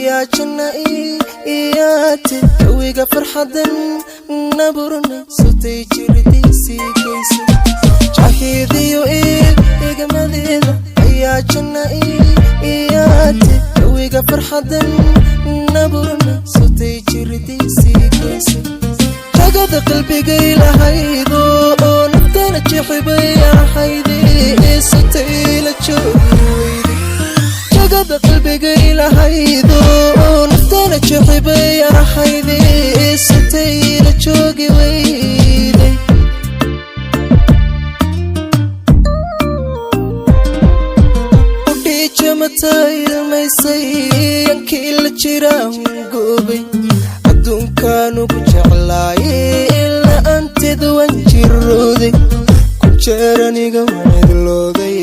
Ayaa janna iyaate, jawiga farxadan naburna sutay jirdiisii goysay. Jahidiyo igmadeeda ayaa janna iyaate, jawiga farxadan naburna sutay jirdiisii goysay. Jagada qalbigay lahaydo oo naftana jexibay ahayde, sutay la joogi weyday. Jagada qalbigay lahaydo oo naftana jexibay ahayde, sutay la joogi weyday. Udhiijamata ilmaysay, yankii la jiraan goobay, adduunkaan ugu jeclaayay, la-aanteed waan jirooday, ku jeer aniga waan idlooday.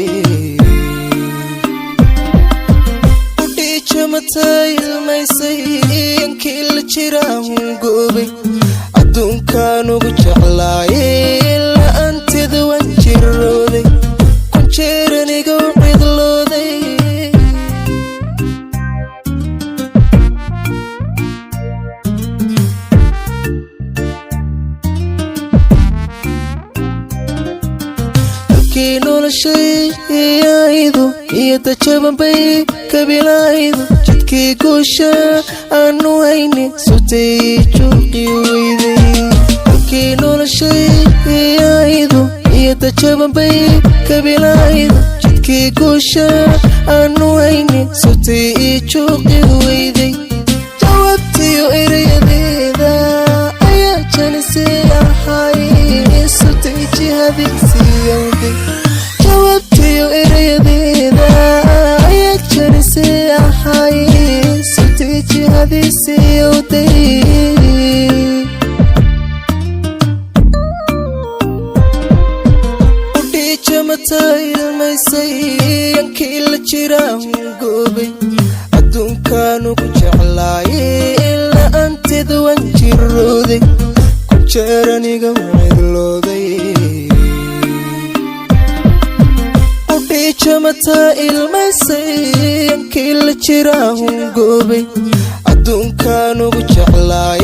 Udhiijamata ilmaysay, yankii la jiraan goobay, adduunkaan ugu jeclaayay, la-aanteed waan jirooday, ku jeer aniga waan idlooday. Halkii noloshayaydu iyo dajaban bay kabilaaydu, jidkii guusha aanu hayni sutay juuqi weyday. Halkii noloshayaydu iyo dajaban bay kabilaaydu, jidkii guusha aanu hayni sutay juuqi weyday. Jawaabtiyo erayadeeda ayaa janisay ahay, sutay jihadiisiyowday. Jawaabtiyo erayadeeda ayaa janisay ahay, sutay jihadiisiyowday. Udhiijamata ilmaysay, yankii la jiraan goobay, adduunkaan ugu jeclaayay, la-aanteed waan jirooday, ku jeer aniga waan idlooday. Udhiijamata ilmaysay, yankii la jiraan goobay, adduunkaan ugu jeclaayay.